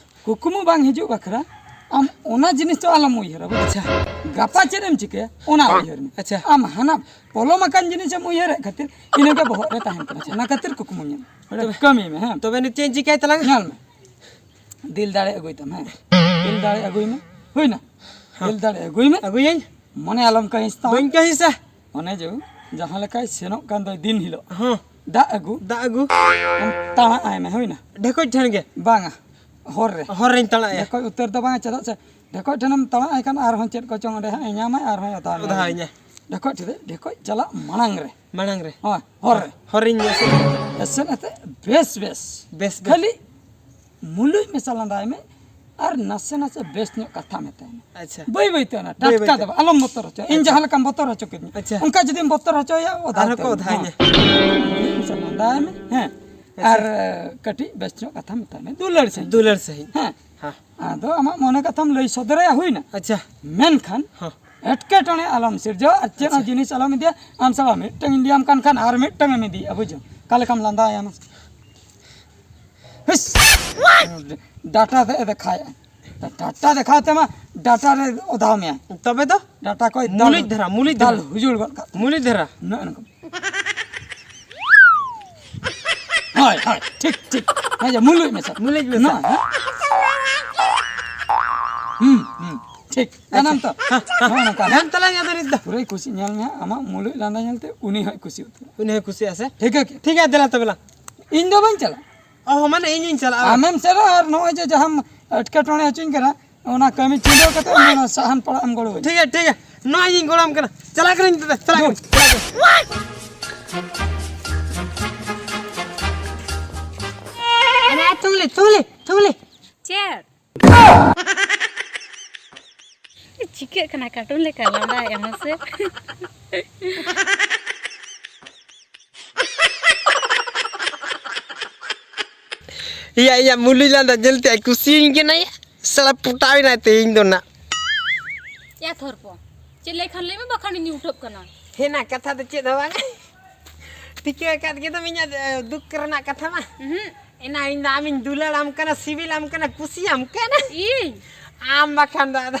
ᱠᱩᱠᱢᱩ ᱵᱟᱝ ᱦᱤᱡᱩᱜ ᱵᱟᱠᱷᱨᱟ ᱟᱢ ᱚᱱᱟ ᱡᱤᱱᱤᱥ ᱫᱚ ᱟᱞᱚᱢ ᱩᱭᱦᱟᱹᱨᱟ, ᱵᱩᱡᱷᱟᱹᱣ? ᱟᱪᱪᱷᱟ᱾ ᱜᱟᱯᱟ ᱪᱮᱫ ᱮᱢ ᱪᱤᱠᱟᱹᱭᱟ, ᱚᱱᱟ ᱩᱭᱦᱟᱹᱨ ᱢᱮ᱾ ᱟᱪᱪᱷᱟ᱾ ᱟᱢ ᱦᱟᱱᱟ ᱯᱚᱞᱚᱢ ᱟᱠᱟᱱ ᱡᱤᱱᱤᱥ ᱮᱢ ᱩᱭᱦᱟᱹᱨᱮᱫ ᱠᱷᱟᱹᱛᱤᱨ ᱤᱱᱟᱹᱜᱮ ᱵᱚᱦᱚᱜ ᱨᱮ ᱛᱟᱦᱮᱱ ᱛᱟᱢᱟ᱾ ᱚᱱᱟ ᱠᱷᱟᱹᱛᱤᱨ ᱠᱩᱠᱢᱩ ᱧᱮᱞ ᱢᱮ᱾ ᱛᱚᱵᱮ ᱠᱟᱹᱢᱤ ᱢᱮ, ᱦᱮᱸ᱾ ᱛᱚᱵᱮ ᱱᱤᱛ ᱪᱮᱫ ᱤᱧ ᱪᱤᱠᱟᱹᱭ ᱛᱟᱞᱟᱝᱟ? ᱧᱮᱞ ᱢᱮ᱾ ᱫᱤᱞ ᱫᱟᱲᱮ ᱟᱹᱜᱩᱭ ᱛᱟᱢ, ᱦᱮᱸ᱾ ᱫᱤᱞ ᱫᱟᱲᱮ ᱟᱹᱜᱩᱭ ᱢᱮ᱾ ᱦᱩᱭᱱᱟ? ᱦᱮᱸ᱾ ᱫᱤᱞ ᱫᱟᱲᱮ ᱟᱹᱜᱩᱭ ᱢᱮ᱾ ᱟᱹᱜᱩᱭᱟᱹᱧ᱾ ᱢᱚᱱᱮ ᱟᱞᱚᱢ ᱠᱟᱹᱦᱤᱥ ᱛᱟᱢᱟ᱾ ᱵᱟᱹᱧ ᱠᱟᱹᱦᱤᱥᱟ᱾ ᱚᱱᱮ ᱡᱮ ᱡᱟᱦᱟᱸ ᱞᱮᱠᱟᱭ ᱥᱮᱱᱚᱜ ᱠᱟᱱ ᱫᱚᱭ ᱫᱤᱱ ᱦᱤᱞᱳᱜ᱾ ᱦᱚᱸ᱾ ᱫᱟᱜ ᱟᱹᱜᱩ᱾ ᱫᱟᱜ ᱟᱹᱜᱩ᱾ ᱟᱢ ᱛᱟᱲᱟᱜ ᱟᱭ ᱢᱮ, ᱦᱩᱭᱱᱟ? ᱰᱷᱮᱠᱚᱡ ᱴᱷᱮᱱ ᱜᱮ? ᱵᱟᱝᱟ, ᱦᱚᱨ ᱨᱮ᱾ ᱦᱚᱨ ᱨᱮᱧ ᱛᱟᱲᱟᱜ ᱟᱭᱟ᱾ ᱰᱷᱮᱠᱚᱡ ᱩᱛᱟᱹᱨ ᱫᱚ ᱵᱟᱝᱟ, ᱪᱮᱫᱟᱜ ᱥᱮ ᱰᱷᱮᱠᱚᱡ ᱴᱷᱮᱱᱮᱢ ᱛᱟᱲᱟᱜ ᱟᱭ ᱠᱷᱟᱱ ᱟᱨᱦᱚᱸ ᱪᱮᱫ ᱠᱚᱪᱚᱝ ᱚᱸᱰᱮ ᱦᱟᱸᱜ ᱮ ᱧᱟᱢᱟᱭ, ᱟᱨᱦᱚᱸᱭ ᱚᱫᱷᱟᱣ ᱚᱫᱷᱟᱣ ᱢᱮᱭᱟ᱾ ᱤᱧᱟ᱾ ᱰᱷᱮᱠᱚᱡ ᱴᱷᱮᱱ, ᱰᱷᱮᱠᱚᱡ ᱪᱟᱞᱟᱜ ᱢᱟᱲᱟᱝ ᱨᱮ᱾ ᱢᱟᱲᱟᱝ ᱨᱮ᱾ ᱦᱳᱭ, ᱦᱚᱨ ᱨᱮ᱾ ᱦᱚᱨ ᱨᱮᱧ ᱮᱥᱮᱫ᱾ ᱮᱥᱮᱫ ᱟᱛᱮ ᱵᱮᱥ ᱵᱮᱥ᱾ ᱵᱮᱥ ᱵᱮᱥ᱾ ᱠᱷᱟᱹᱞᱤ ᱢᱩᱞᱩᱡ ᱢᱮᱥᱟ ᱞᱟᱸᱫᱟᱭ ᱢᱮ ᱟᱨ ᱱᱟᱥᱮ ᱱᱟᱥᱮ ᱵᱮᱥ ᱧᱚᱜ ᱠᱟᱛᱷᱟ ᱢᱮᱛᱟᱭ ᱢᱮ᱾ ᱟᱪᱪᱷᱟ᱾ ᱵᱟᱹᱭ ᱵᱟᱹᱭ ᱛᱮ ᱚᱱᱟ ᱵᱟᱹᱭ ᱵᱟᱹᱭ ᱴᱟᱴᱠᱟ ᱛᱮ᱾ ᱫᱚ ᱵᱟᱝ, ᱟᱞᱚᱢ ᱵᱚᱛᱚᱨ ᱦᱚᱪᱚᱭᱟ᱾ ᱤᱧ ᱟᱪᱪᱷᱟ᱾ ᱡᱟᱦᱟᱸ ᱞᱮᱠᱟᱢ ᱵᱚᱛᱚᱨ ᱦᱚᱪᱚ ᱠᱤᱫᱤᱧᱟ, ᱟᱪᱪᱷᱟ᱾ ᱚᱱᱠᱟ ᱡᱩᱫᱤᱢ ᱵᱚᱛᱚᱨ ᱦᱚᱪᱚᱭᱟ, ᱚᱫᱷᱟ ᱟᱨᱦᱚᱸ ᱩᱛᱟᱹᱨ ᱠᱚ ᱢᱮ᱾ ᱚᱫᱷᱟᱭ ᱦᱮᱸ᱾ ᱤᱧᱟ᱾ ᱢᱩᱞᱩᱡ ᱢᱮᱥᱟ ᱞᱟᱸᱫᱟᱭ ᱢᱮ, ᱦᱮᱸ᱾ ᱟᱪᱪᱷᱟ᱾ ᱟᱨ ᱠᱟᱹᱴᱤᱡ ᱵᱮᱥ ᱧᱚᱜ ᱠᱟᱛᱷᱟ ᱢᱮᱛᱟᱭ ᱢᱮ, ᱫᱩᱞᱟᱹᱲ ᱥᱟᱺᱦᱤᱡ᱾ ᱫᱩᱞᱟᱹᱲ ᱥᱟᱺᱦᱤᱡ᱾ ᱦᱮᱸ᱾ ᱦᱮᱸ᱾ ᱟᱫᱚ ᱟᱢᱟᱜ ᱢᱚᱱᱮ ᱠᱟᱛᱷᱟᱢ ᱞᱟᱹᱭ ᱥᱚᱫᱚᱨᱟᱭᱟ, ᱦᱩᱭᱱᱟ? ᱟᱪᱪᱷᱟ᱾ ᱢᱮᱱᱠᱷᱟᱱ ᱦᱮᱸ᱾ ᱮᱴᱠᱮᱴᱚᱬᱮ ᱟᱞᱚᱢ ᱥᱤᱨᱡᱟᱹᱣᱟ ᱟᱨ ᱪᱮᱫ ᱦᱚᱸ ᱟᱪᱪᱷᱟ᱾ ᱡᱤᱱᱤᱥ ᱟᱞᱚᱢ ᱤᱫᱤᱭᱟ᱾ ᱟᱢ ᱥᱟᱞᱟᱜ ᱢᱤᱫᱴᱟᱝ ᱤᱧ ᱞᱟᱹᱭᱟᱢ ᱠᱟᱱ ᱠᱷᱟᱱ ᱟᱨ ᱢᱤᱫᱴᱟᱝ ᱮᱢ ᱤᱫᱤᱭᱟ, ᱵᱩᱡᱷᱟᱹᱣ? ᱚᱠᱟ ᱞᱮᱠᱟᱢ ᱞᱟᱸᱫᱟᱭᱟ ᱢᱟᱥᱮ? ᱦᱤᱥ! ᱰᱟᱴᱟ ᱛᱮ ᱫᱮᱠᱷᱟᱭᱟ᱾ ᱰᱟᱴᱟ ᱫᱮᱠᱷᱟᱣ ᱛᱮᱢᱟ ᱰᱟᱴᱟ ᱨᱮ ᱚᱫᱷᱟᱣ ᱢᱮᱭᱟ᱾ ᱛᱚᱵᱮ ᱫᱚ? ᱰᱟᱴᱟ ᱠᱚᱭ ᱫᱟᱞ, ᱢᱩᱞᱩᱡ ᱫᱷᱟᱨᱟ, ᱢᱩᱞᱩᱡ ᱫᱟᱞ ᱫᱷᱟᱨᱟ᱾ ᱦᱩᱡᱩᱲ ᱜᱚᱫ ᱠᱟᱜ ᱛᱟᱢᱟ᱾ ᱢᱩᱞᱩᱡ ᱫᱷᱟᱨᱟ᱾ ᱱᱚᱜᱼᱚ ᱱᱚᱝᱠᱟ᱾ ᱦᱳᱭ, ᱦᱳᱭ, ᱴᱷᱤᱠ, ᱴᱷᱤᱠ᱾ ᱦᱮᱸ, ᱡᱮ ᱢᱩᱞᱩᱡ ᱢᱮᱥᱟ᱾ ᱢᱩᱞᱩᱡ ᱢᱮᱥᱟ᱾ ᱱᱚᱜᱼᱚᱭ, ᱦᱮᱸ᱾ ᱦᱩᱸ, ᱦᱩᱸ, ᱴᱷᱤᱠ᱾ ᱡᱟᱱᱟᱢ ᱛᱚ? ᱦᱮᱸ, ᱦᱮᱸ᱾ ᱱᱚᱜᱼᱚ ᱱᱚᱝᱠᱟ᱾ ᱜᱟᱱ ᱛᱟᱞᱟᱝ ᱟᱫᱚ ᱱᱤᱛ ᱫᱚ᱾ ᱯᱩᱨᱟᱹᱭ ᱠᱩᱥᱤ, ᱧᱮᱞ ᱢᱮ ᱦᱟᱸᱜ, ᱟᱢᱟᱜ ᱢᱩᱞᱩᱡ ᱞᱟᱸᱫᱟ ᱧᱮᱞᱛᱮ ᱩᱱᱤ ᱦᱚᱸᱭ ᱠᱩᱥᱤ ᱩᱛᱟᱹᱨᱚᱜᱼᱟ᱾ ᱩᱱᱤ ᱦᱚᱸᱭ ᱠᱩᱥᱤᱜᱼᱟ ᱥᱮ? ᱴᱷᱤᱠ ᱜᱮᱭᱟ ᱠᱤ? ᱴᱷᱤᱠ ᱜᱮᱭᱟ, ᱫᱮᱞᱟ ᱛᱚᱵᱮ ᱞᱟᱝ᱾ ᱤᱧ ᱫᱚ ᱵᱟᱹᱧ ᱪᱟᱞᱟᱜᱼᱟ᱾ ᱚ, ᱢᱟᱱᱮ ᱤᱧᱤᱧ ᱪᱟᱞᱟᱜᱼᱟ᱾ ᱟᱢᱮᱢ ᱪᱟᱞᱟᱜᱼᱟ ᱟᱨ ᱱᱚᱜᱼᱚᱭ ᱡᱮ ᱡᱟᱦᱟᱸᱢ ᱮᱴᱠᱮᱴᱚᱬᱮ ᱦᱚᱪᱚᱧ ᱠᱟᱱᱟ, ᱚᱱᱟ ᱠᱟᱹᱢᱤ ᱪᱷᱤᱰᱟᱹᱣ ᱠᱟᱛᱮ ᱚᱱᱟ ᱥᱟᱦᱟᱱ ᱯᱟᱲᱟᱜ ᱮᱢ ᱜᱚᱲᱚ ᱟᱹᱧᱟ᱾ ᱴᱷᱤᱠ ᱜᱮᱭᱟ, ᱴᱷᱤᱠ ᱜᱮᱭᱟ᱾ ᱱᱚᱜᱼᱚᱭ ᱤᱧ ᱜᱚᱲᱚ ᱟᱢ ᱠᱟᱱᱟ᱾ ᱪᱟᱞᱟᱜ ᱠᱟᱹᱱᱟᱹᱧ ᱛᱚᱵᱮ, ᱪᱟᱞᱟᱜ ᱠᱟᱹᱱᱟᱹᱧ᱾ ᱟᱨᱮ, ᱛᱩᱝᱞᱤ, ᱛᱩᱝᱞᱤ, ᱛᱩᱝᱞᱤ᱾ ᱪᱮᱫ? ᱪᱤᱠᱟᱹᱜ ᱠᱟᱱᱟ ᱠᱟᱨᱴᱩᱱ ᱞᱮᱠᱟ ᱞᱟᱸᱫᱟᱭᱮᱜᱼᱟ ᱢᱟᱥᱮ? ᱤᱭᱟ ᱤᱭᱟ ᱢᱩᱞᱩᱡ ᱞᱟᱸᱫᱟ ᱧᱮᱞᱛᱮ ᱟᱡ ᱠᱩᱥᱤᱭᱮᱱ ᱠᱟᱱᱟᱭᱟ᱾ ᱥᱟᱞᱟ ᱯᱚᱴᱟᱣ ᱮᱱᱟᱭ ᱛᱮᱦᱮᱧ ᱫᱚ ᱱᱟᱜ᱾ ᱭᱟ ᱛᱷᱚᱨᱯᱚ, ᱪᱮᱫ ᱞᱟᱹᱭ ᱠᱷᱟᱱ ᱞᱟᱹᱭ ᱢᱮ, ᱵᱟᱠᱷᱟᱱ ᱤᱧ ᱩᱴᱷᱟᱹᱜ ᱠᱟᱱᱟ᱾ ᱦᱮᱱᱟ ᱠᱟᱛᱷᱟ ᱫᱚ ᱪᱮᱫ ᱦᱚᱸ ᱵᱟᱝ᱾ ᱴᱷᱤᱠᱟᱹ ᱟᱠᱟᱫ ᱜᱮᱫᱚᱢ ᱤᱧᱟᱹᱜ, ᱮ, ᱫᱩᱠ ᱨᱮᱱᱟᱜ ᱠᱟᱛᱷᱟ ᱢᱟ᱾ ᱩᱦᱩᱸ᱾ ᱮᱱᱟ ᱤᱧ ᱫᱚ ᱟᱢᱤᱧ ᱫᱩᱞᱟᱹᱲᱟᱢ ᱠᱟᱱᱟ, ᱥᱤᱵᱤᱞᱟᱢ ᱠᱟᱱᱟ, ᱠᱩᱥᱤᱭᱟᱢ ᱠᱟᱱᱟ᱾ ᱤᱧ? ᱟᱢ ᱵᱟᱠᱷᱟᱱ ᱫᱚ ᱟᱫᱚ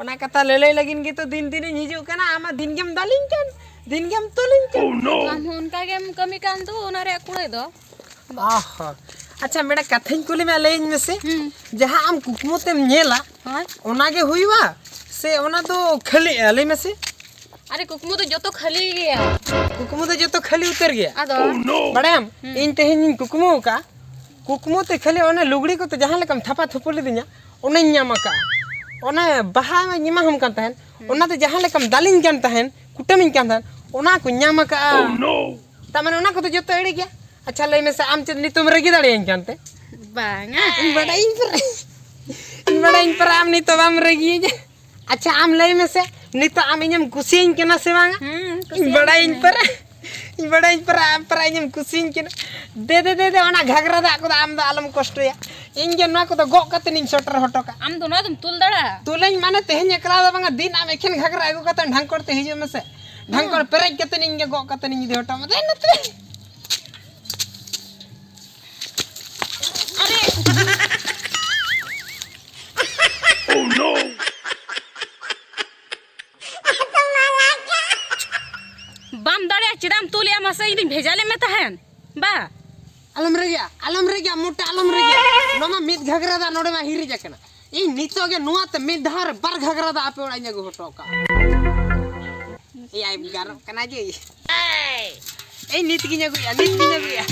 ᱚᱱᱟ ᱠᱟᱛᱷᱟ ᱞᱟᱹᱞᱟᱹᱭ ᱞᱟᱹᱜᱤᱫ ᱜᱮᱛᱚ ᱫᱤᱱ ᱫᱤᱱᱤᱧ ᱦᱤᱡᱩᱜ ᱠᱟᱱᱟ᱾ ᱟᱢ ᱢᱟ ᱫᱤᱱ ᱜᱮᱢ ᱫᱟᱞᱤᱧ ᱠᱟᱱ, ᱫᱤᱱ ᱜᱮᱢ ᱛᱚᱞᱤᱧ ᱠᱟᱱ᱾ ᱟᱢ ᱦᱚᱸ ᱚᱱᱠᱟ ᱜᱮᱢ ᱠᱟᱹᱢᱤ ᱠᱟᱱ ᱫᱚ, ᱚᱱᱟ ᱨᱮᱭᱟᱜ ᱠᱩᱲᱟᱹᱭ ᱫᱚ᱾ ᱚᱦᱚ᱾ ᱟᱪᱪᱷᱟ, ᱢᱤᱫᱴᱟᱝ ᱠᱟᱛᱷᱟᱧ ᱠᱩᱞᱤ ᱢᱮᱭᱟ, ᱞᱟᱹᱭᱟᱹᱧ ᱢᱮᱥᱮ᱾ ᱦᱩᱸ᱾ ᱡᱟᱦᱟᱸ ᱟᱢ ᱠᱩᱠᱢᱩ ᱛᱮᱢ ᱧᱮᱞᱟ, ᱦᱳᱭ᱾ ᱚᱱᱟ ᱜᱮ ᱦᱩᱭᱩᱜᱼᱟ ᱥᱮ ᱚᱱᱟ ᱫᱚ ᱠᱷᱟᱹᱞᱤᱜᱼᱟ? ᱞᱟᱹᱭ ᱢᱮᱥᱮ᱾ ᱟᱨᱮ, ᱠᱩᱠᱢᱩ ᱫᱚ ᱡᱚᱛᱚ ᱠᱷᱟᱹᱞᱤ ᱜᱮᱭᱟ᱾ ᱠᱩᱠᱢᱩ ᱫᱚ ᱡᱚᱛᱚ ᱠᱷᱟᱹᱞᱤ ᱩᱛᱟᱹᱨ ᱜᱮᱭᱟ? ᱟᱫᱚ? ᱵᱟᱲᱟᱭᱟᱢ, ᱦᱩᱸ᱾ ᱤᱧ ᱛᱮᱦᱮᱧ ᱤᱧ ᱠᱩᱠᱢᱩ ᱟᱠᱟᱫᱼᱟ, ᱠᱩᱠᱢᱩ ᱛᱮ ᱠᱷᱟᱹᱞᱤ ᱚᱱᱮ ᱞᱩᱜᱽᱲᱤ ᱠᱚᱛᱮ ᱡᱟᱦᱟᱸ ᱞᱮᱠᱟᱢ ᱛᱷᱟᱯᱟ ᱛᱷᱩᱯᱩ ᱞᱤᱫᱤᱧᱟ, ᱚᱱᱟᱧ ᱧᱟᱢ ᱟᱠᱟᱫᱼᱟ᱾ ᱚᱱᱮ ᱵᱟᱦᱟ ᱢᱟᱧ ᱮᱢᱟᱦᱟᱢ ᱠᱟᱱ ᱛᱟᱦᱮᱸᱱ, ᱦᱩᱸ᱾ ᱚᱱᱟ ᱫᱚ ᱡᱟᱦᱟᱸ ᱞᱮᱠᱟᱢ ᱫᱟᱞᱤᱧ ᱠᱟᱱ ᱛᱟᱦᱮᱸᱱ, ᱠᱩᱴᱟᱹᱢᱤᱧ ᱠᱟᱱ ᱛᱟᱦᱮᱸᱱ, ᱚᱱᱟ ᱠᱚᱧ ᱧᱟᱢ ᱟᱠᱟᱫᱼᱟ᱾ ᱛᱟᱨ ᱢᱟᱱᱮ ᱚᱱᱟ ᱠᱚᱫᱚ ᱡᱚᱛᱚ ᱮᱲᱮ ᱜᱮᱭᱟ᱾ ᱟᱪᱪᱷᱟ, ᱞᱟᱹᱭ ᱢᱮᱥᱮ, ᱟᱢ ᱪᱮᱫ ᱱᱤᱛᱚᱜ ᱮᱢ ᱨᱟᱹᱜᱤ ᱫᱟᱲᱮᱭᱟᱹᱧ ᱠᱟᱱᱛᱮ? ᱵᱟᱝᱟ᱾ ᱤᱧ ᱵᱟᱰᱟᱭᱟᱹᱧ ᱯᱟᱨᱟ, ᱤᱧ ᱵᱟᱰᱟᱭᱟᱹᱧ ᱯᱟᱨᱟ ᱟᱢ ᱱᱤᱛᱚᱜ ᱵᱟᱢ ᱨᱟᱹᱜᱤᱭᱟᱹᱧᱟ᱾ ᱟᱪᱪᱷᱟ, ᱟᱢ ᱞᱟᱹᱭ ᱢᱮᱥᱮ, ᱱᱤᱛᱚᱜ ᱟᱢ ᱤᱧᱮᱢ ᱠᱩᱥᱤᱭᱟᱹᱧ ᱠᱟᱱᱟ ᱥᱮ ᱵᱟᱝᱟ? ᱦᱩᱸ, ᱤᱧ ᱠᱩᱥᱤᱭᱟᱹᱧ ᱵᱟᱰᱟᱭᱟᱹᱧ ᱠᱟᱱᱟ᱾ ᱯᱟᱨᱟ, ᱤᱧ ᱵᱟᱰᱟᱭᱟᱹᱧ ᱯᱟᱨᱟ, ᱟᱢ ᱯᱟᱨᱟ ᱤᱧᱮᱢ ᱠᱩᱥᱤᱭᱟᱹᱧ ᱠᱟᱱᱟ᱾ ᱫᱮ, ᱫᱮ, ᱫᱮ, ᱫᱮ, ᱚᱱᱟ ᱜᱷᱟᱜᱽᱨᱟ ᱫᱟᱜ ᱠᱚᱫᱚ ᱟᱢ ᱫᱚ ᱟᱞᱚᱢ ᱠᱚᱥᱴᱚᱭᱟ᱾ ᱤᱧ ᱜᱮ ᱱᱚᱣᱟ ᱠᱚᱫᱚ ᱜᱚᱜ ᱠᱟᱛᱮ ᱤᱧ ᱥᱮᱴᱮᱨ ᱦᱚᱴᱚ ᱠᱟᱜᱼᱟ᱾ ᱟᱢ ᱫᱚ ᱱᱚᱣᱟ ᱫᱚᱢ ᱛᱩᱞ ᱫᱟᱲᱮᱭᱟᱜᱼᱟ? ᱛᱩᱞᱟᱹᱧ ᱢᱟᱱᱮ ᱛᱮᱦᱮᱧ ᱮᱠᱞᱟ ᱫᱚ ᱵᱟᱝᱟ, ᱫᱤᱱ ᱟᱢ ᱮᱠᱷᱮᱱ ᱜᱷᱟᱜᱽᱨᱟ ᱟᱹᱜᱩ ᱠᱟᱛᱮ ᱰᱷᱟᱝᱠᱚᱲ ᱛᱮ ᱦᱤᱡᱩᱜ ᱢᱮᱥᱮ᱾ ᱰᱷᱟᱝᱠᱚᱲ ᱦᱩᱸ᱾ ᱯᱮᱨᱮᱡ ᱠᱟᱛᱮ ᱤᱧ ᱜᱮ ᱜᱚᱜ ᱠᱟᱛᱮ ᱤᱧ ᱤᱫᱤ ᱦᱚᱴᱚ ᱟᱢᱟ᱾ ᱫᱮ ᱱᱚᱛᱮ᱾ ᱟᱨᱮ᱾ ᱵᱟᱢ ᱫᱟᱲᱮᱭᱟᱜᱼᱟ, ᱪᱮᱫᱟᱜ ᱮᱢ ᱛᱩᱞᱮᱜᱼᱟ ᱢᱟᱥᱮ? ᱤᱧ ᱫᱩᱧ ᱵᱷᱮᱡᱟ ᱞᱮᱫ ᱢᱮ ᱛᱟᱦᱮᱸᱱ᱾ ᱵᱟ᱾ ᱟᱞᱚᱢ ᱨᱮᱜᱮᱜᱼᱟ, ᱟᱞᱚᱢ ᱨᱮᱜᱮᱜᱼᱟ, ᱢᱚᱴᱟ ᱟᱞᱚᱢ ᱨᱮᱜᱮᱜᱼᱟ᱾ ᱱᱚᱣᱟ ᱢᱟ ᱢᱤᱫ ᱜᱷᱟᱜᱽᱨᱟ ᱫᱟᱜ ᱱᱚᱰᱮ ᱢᱟ ᱦᱤᱨᱤᱡ ᱟᱠᱟᱱᱟ᱾ ᱤᱧ ᱱᱤᱛᱚᱜ ᱜᱮ ᱱᱚᱣᱟ ᱛᱮ ᱢᱤᱫ ᱫᱷᱟᱣ ᱨᱮ ᱵᱟᱨ ᱜᱷᱟᱜᱽᱨᱟ ᱫᱟᱜ ᱟᱯᱮ ᱚᱲᱟᱜ ᱤᱧ ᱟᱹᱜᱩ ᱦᱚᱴᱚ ᱠᱟᱜᱼᱟ᱾ ᱮᱭᱟᱭ ᱜᱟᱨᱚᱜ ᱠᱟᱱᱟ ᱡᱮ᱾ ᱮᱭ ᱱᱤᱛ ᱜᱤᱧ ᱟᱹᱜᱩᱭᱟ, ᱱᱤᱛ ᱜᱤᱧ ᱟᱹᱜᱩᱭᱟ᱾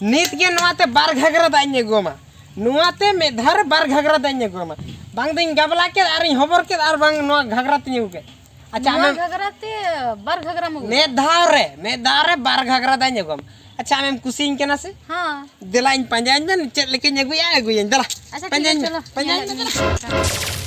ᱱᱤᱛ ᱜᱮ ᱱᱚᱣᱟ ᱛᱮ ᱵᱟᱨ ᱜᱷᱟᱜᱽᱨᱟ ᱫᱟᱜ ᱤᱧ ᱟᱹᱜᱩ ᱟᱢᱟ᱾ ᱱᱚᱣᱟ ᱛᱮ ᱢᱤᱫ ᱫᱷᱟᱣ ᱨᱮ ᱵᱟᱨ ᱜᱷᱟᱜᱽᱨᱟ ᱫᱟᱜ ᱤᱧ ᱟᱹᱜᱩ ᱟᱢᱟ᱾ ᱵᱟᱝ ᱫᱚᱧ ᱜᱟᱵᱞᱟ ᱠᱮᱫ ᱟᱨᱤᱧ ᱦᱚᱵᱚᱨ ᱠᱮᱫ ᱟᱨ ᱵᱟᱝ ᱱᱚᱣᱟ ᱜᱷᱟᱜᱽᱨᱟ ᱛᱤᱧ ᱟᱹᱜᱩ ᱠᱮᱫ᱾ ᱟᱪᱪᱷᱟ, ᱱᱚᱣᱟ ᱟᱢᱮᱢ ᱜᱷᱟᱜᱽᱨᱟ ᱛᱮ ᱵᱟᱨ ᱜᱷᱟᱜᱽᱨᱟᱢ ᱟᱹᱜᱩ ᱢᱤᱫ ᱫᱷᱟᱣ ᱨᱮ, ᱢᱤᱫ ᱫᱷᱟᱣ ᱨᱮ ᱵᱟᱨ ᱜᱷᱟᱜᱽᱨᱟ ᱫᱟᱜ ᱤᱧ ᱟᱹᱜᱩ ᱟᱢᱟ᱾ ᱟᱪᱪᱷᱟ, ᱟᱢᱮᱢ ᱠᱩᱥᱤᱭᱟᱹᱧ ᱠᱟᱱᱟ ᱥᱮ? ᱦᱮᱸ᱾ ᱫᱮᱞᱟᱧ ᱯᱟᱸᱡᱟᱧ ᱢᱮ, ᱪᱮᱫ ᱞᱮᱠᱟᱧ ᱟᱹᱜᱩᱭᱟ, ᱟᱹᱜᱩᱭᱟᱹᱧ᱾ ᱫᱮᱞᱟ, ᱟᱪᱪᱷᱟ, ᱴᱷᱤᱠ ᱯᱟᱸᱡᱟᱧ ᱜᱮᱭᱟ, ᱢᱮ, ᱪᱚᱞᱚ, ᱯᱟᱸᱡᱟᱧ ᱧᱮᱞ ᱢᱮ, ᱟᱹᱜᱩ ᱫᱮᱞᱟ᱾ ᱢᱮ᱾